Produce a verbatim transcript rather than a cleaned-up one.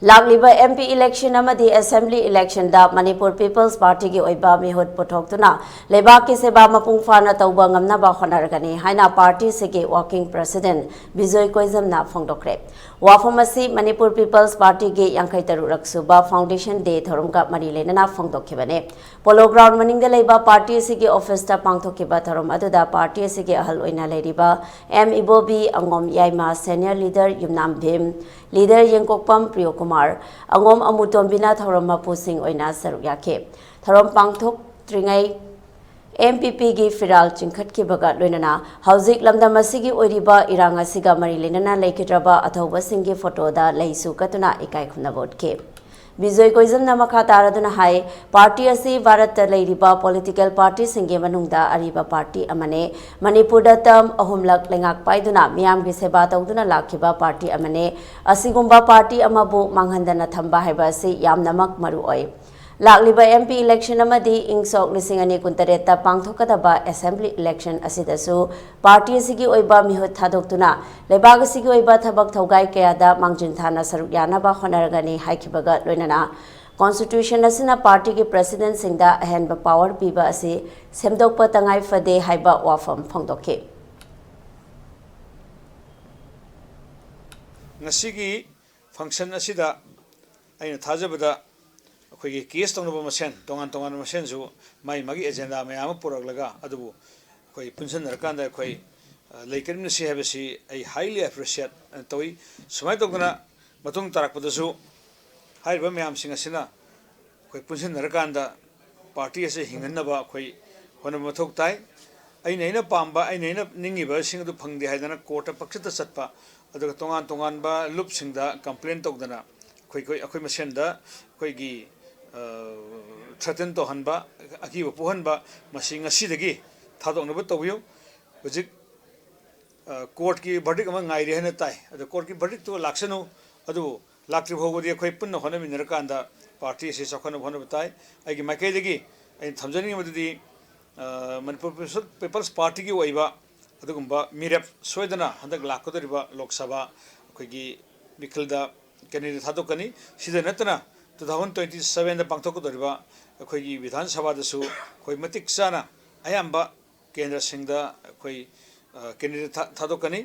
ꯂꯥꯛꯂꯤꯕ M P election ꯑꯃꯗꯤ assembly election ꯗ Manipur People's Party ꯒꯤ ꯑꯣꯏꯕ ꯃꯤꯍꯨꯠ ꯄꯨꯊꯣꯛꯇꯨꯅ ꯂꯩꯕꯥꯛꯀꯤ ꯁꯦꯕꯥ ꯃꯄꯨꯡ ꯐꯥꯅ ꯇꯧꯕ ꯉꯝꯅꯕ ꯍꯣꯠꯅꯔꯒꯅꯤ ꯍꯥꯏꯅ party ꯑꯁꯤꯒꯤ working president ꯕꯤꯖꯣꯏ ꯀꯣꯏꯖꯝꯅ ꯐꯣꯡꯗꯣꯛꯈ꯭ꯔꯦ꯫ ꯋꯥꯐꯝ ꯑꯁꯤ Manipur People's Party ꯒꯤ ꯌꯥꯡꯈꯩ ꯇꯔꯨꯛ ꯁꯨꯕ Foundation Day ꯊꯧꯔꯝꯒ ꯃꯔꯤ ꯂꯩꯅꯅ ꯐꯣꯡꯗꯣꯛꯈꯤꯕꯅꯤ꯫ Polo Ground ꯃꯅꯤꯡꯗ ꯂꯩꯕ party ꯑꯁꯤꯒꯤ office ꯇ ꯄꯥꯡꯊꯣꯛꯈꯤꯕ ꯊꯧꯔꯝ ꯑꯗꯨꯗ party ꯑꯁꯤꯒꯤ ꯑꯍꯜ ꯑꯣꯏꯅ ꯂꯩꯔꯤꯕ M ꯏꯕꯣꯕꯤ, ꯑꯉꯣꯝ ꯌꯥꯏꯃ, senior leader ꯌꯨꯝꯅꯥꯝ ꯚꯤꯝ, leader ꯌꯦꯡꯀꯣꯛꯄꯝ ꯄ꯭ꯔꯤꯌꯣꯀꯨꯃꯥꯔ, ꯑꯉꯣꯝ ꯑꯃꯨꯇꯣꯝꯕꯤꯅ ꯊꯧꯔꯝ ꯃꯄꯨꯁꯤꯡ ꯑꯣꯏꯅ ꯁꯔꯨꯛ ꯌꯥꯈꯤ꯫ ꯊꯧꯔꯝ ꯄꯥꯡꯊꯣꯛꯇ꯭ꯔꯤꯉꯩ M P P ꯒꯤ ꯐꯤꯔꯥꯜ ꯆꯤꯡꯈꯠꯈꯤꯕꯒ ꯂꯣꯏꯅꯅ ꯍꯧꯖꯤꯛ ꯂꯝꯗꯝ ꯑꯁꯤꯒꯤ ꯑꯣꯏꯔꯤꯕ ꯏꯔꯥꯡ ꯑꯁꯤꯒ ꯃꯔꯤ ꯂꯩꯅꯅ ꯂꯩꯈꯤꯗ꯭ꯔꯕ ꯑꯊꯧꯕꯁꯤꯡꯒꯤ photo ꯗ ꯂꯩ ꯁꯨ ꯀꯠꯇꯨꯅ ꯏꯀꯥꯏ ꯈꯨꯝꯅꯕ ꯎꯠꯈꯤ꯫ ꯕꯤꯖꯣꯏ ꯀꯣꯏꯖꯝꯅ ꯃꯈꯥ ꯇꯥꯔꯗꯨꯅ ꯍꯥꯏ, party ꯑꯁꯤ ꯚꯥꯔꯠꯇ ꯂꯩꯔꯤꯕ political party ꯁꯤꯡꯒꯤ ꯃꯅꯨꯡꯗ ꯑꯔꯤꯕ party ꯑꯃꯅꯤ꯫ ꯃꯅꯤꯄꯨꯔꯗ term ꯑꯍꯨꯝꯂꯛ ꯂꯩꯉꯥꯛ ꯄꯥꯏꯗꯨꯅ ꯃꯤꯌꯥꯝꯒꯤ ꯁꯦꯕꯥ ꯇꯧꯗꯨꯅ ꯂꯥꯛꯈꯤꯕ party ꯑꯃꯅꯤ꯫ ꯑꯁꯤꯒꯨꯝꯕ party ꯑꯃꯕꯨ ꯃꯥꯡꯍꯟꯗꯅ ꯊꯝꯕ ꯍꯥꯏꯕ ꯑꯁꯤ ꯌꯥꯝꯅꯃꯛ ꯃꯔꯨ ꯑꯣꯏ꯫ ꯂꯥꯛꯂꯤꯕ M P election ꯑꯃꯗꯤ ꯏꯪ ꯁꯣꯛ ꯂꯤꯁꯤꯡ ꯑꯅꯤ ꯀꯨꯟꯇꯔꯦꯠꯇ ꯄꯥꯡꯊꯣꯛꯀꯗꯕ assembly election ꯑꯁꯤꯗꯁꯨ party ꯑꯁꯤꯒꯤ ꯑꯣꯏꯕ ꯃꯤꯍꯨꯠ ꯊꯥꯗꯣꯛꯇꯨꯅ ꯂꯩꯕꯥꯛ ꯑꯁꯤꯒꯤ ꯑꯣꯏꯕ ꯊꯕꯛ ꯊꯧꯒꯥꯏ ꯀꯌꯥꯗ ꯃꯥꯡꯖꯤꯟ ꯊꯥꯅ ꯁꯔꯨꯛ ꯌꯥꯅꯕ ꯍꯣꯠꯅꯔꯒꯅꯤ ꯍꯥꯏꯈꯤꯕꯒ ꯂꯣꯏꯅꯅ, constitution ꯑꯁꯤꯅ party ꯒꯤ president ꯁꯤꯡꯗ ꯑꯍꯦꯟꯕ power ꯄꯤꯕ ꯑꯁꯤ ꯁꯦꯝꯗꯣꯛꯄ ꯇꯉꯥꯏ ꯐꯗꯦ ꯍꯥꯏꯕ ꯋꯥꯐꯝ ꯐꯣꯡꯗꯣꯛꯈꯤ꯫ ꯉꯁꯤꯒꯤ function ꯑꯁꯤꯗ ꯑꯩꯅ ꯊꯥꯖꯕꯗ ꯑꯩꯈꯣꯏꯒꯤ case ꯇꯧꯅꯕ ꯃꯁꯦꯟ, ꯇꯣꯉꯥꯟ ꯇꯣꯉꯥꯟꯕ ꯃꯁꯦꯟꯁꯨ ꯃꯥꯒꯤ ꯃꯥꯒꯤ agenda ꯃꯌꯥꯝ ꯑꯃ ꯄꯨꯔꯛꯂꯒ, ꯑꯗꯨꯕꯨ ꯑꯩꯈꯣꯏ ꯄꯨꯟꯁꯤꯟꯅꯔꯀꯥꯟꯗ ꯑꯩꯈꯣꯏ, ꯑ, ꯂꯩꯀꯠꯃꯤꯟꯅꯁꯤ ꯍꯥꯏꯕꯁꯤ ꯑꯩ highly appreciate ꯇꯧꯏ꯫ ꯁꯨꯃꯥꯏꯅ ꯇꯧꯗꯅ ꯃꯇꯨꯡ ꯇꯥꯔꯛꯄꯗꯁꯨ ꯍꯥꯏꯔꯤꯕ ꯃꯌꯥꯝꯁꯤꯡ ꯑꯁꯤꯅ ꯑꯩꯈꯣꯏ ꯄꯨꯟꯁꯤꯟꯅꯔꯀꯥꯟꯗ party ꯑꯁꯤ ꯍꯤꯡꯍꯟꯅꯕ ꯑꯩꯈꯣꯏ ꯍꯣꯠꯅꯕ ꯃꯊꯧ ꯇꯥꯏ꯫ ꯑꯩꯅ ꯑꯩꯅ ꯄꯥꯝꯕ, ꯑꯩꯅ ꯑꯩꯅ ꯅꯤꯡꯉꯤꯕꯁꯤꯡ ꯑꯗꯨ ꯐꯪꯗꯦ ꯍꯥꯏꯗꯅ court ꯇ ꯄꯪꯆꯠꯇ ꯆꯠꯄ, ꯑꯗꯨꯒ ꯇꯣꯉꯥꯟ ꯇꯣꯉꯥꯟꯕ ꯂꯨꯞꯁꯤꯡꯗ complain ꯇꯧꯗꯅ ꯑꯩꯈꯣꯏ, ꯑꯩꯈꯣꯏ, ꯑꯩꯈꯣꯏ ꯃꯁꯦꯟꯗ ꯑꯩꯈꯣꯏꯒꯤ, ꯑ, threaten ꯇꯧꯍꯟꯕ, ꯑꯀꯤꯕ ꯄꯣꯛꯍꯟꯕ, ꯃꯁꯤ ꯉꯁꯤꯗꯒꯤ ꯊꯥꯗꯣꯛꯅꯕ ꯇꯧꯕꯤꯌꯨ꯫ ꯍꯧꯖꯤꯛ, ꯑ, court ꯀꯤ verdict ꯑꯃ ꯉꯥꯏꯔꯤ ꯍꯥꯏꯅ ꯇꯥꯏ꯫ ꯑꯗꯣ court ꯀꯤ verdict ꯇꯨ ꯂꯥꯛꯁꯅꯨ, ꯑꯗꯨꯕꯨ ꯂꯥꯛꯇ꯭ꯔꯤ ꯐꯥꯎꯕꯗꯤ ꯑꯩꯈꯣꯏ ꯄꯨꯟꯅ ꯍꯣꯠꯅꯃꯤꯟꯅꯔꯀꯥꯟꯗ party ꯑꯁꯤ ꯆꯥꯎꯈꯠꯅꯕ ꯍꯣꯠꯅꯕ ꯇꯥꯏ꯫ ꯑꯩꯒꯤ ꯃꯥꯏꯀꯩꯗꯒꯤ ꯑꯩꯅ ꯊꯝꯖꯅꯤꯡꯉꯤꯕꯗꯨꯗꯤ, ꯑ, Manipur People's Party ꯒꯤ ꯑꯣꯏꯕ ꯑꯗꯨꯒꯨꯝꯕ ꯃꯤꯔꯦꯞ ꯁꯣꯏꯗꯅ ꯍꯟꯗꯛ ꯂꯥꯛꯀꯗꯧꯔꯤꯕ Lok Sabha ꯑꯩꯈꯣꯏꯒꯤ ꯃꯤꯈꯜꯗ ꯀꯦꯟꯗꯤꯗꯦꯠ ꯊꯥꯗꯣꯛꯀꯅꯤ꯫ ꯁꯤꯗ ꯅꯠꯇꯅ, ꯇꯨ ꯊꯥꯎꯖꯟ ꯇ꯭ꯋꯦꯟꯇꯤ ꯁꯕꯦꯟꯗ ꯄꯥꯡꯊꯣꯛꯀꯗꯧꯔꯤꯕ ꯑꯩꯈꯣꯏꯒꯤ ꯕꯤꯙꯥꯟ ꯁꯚꯥꯗꯁꯨ ꯑꯩꯈꯣꯏ ꯃꯇꯤꯛ ꯆꯥꯅ ꯑꯌꯥꯝꯕ ꯀꯦꯟꯗ꯭ꯔꯁꯤꯡꯗ ꯑꯩꯈꯣꯏ, ꯑ, ꯀꯦꯟꯗꯤꯗꯦꯠ ꯊꯥ-, ꯊꯥꯗꯣꯛꯀꯅꯤ꯫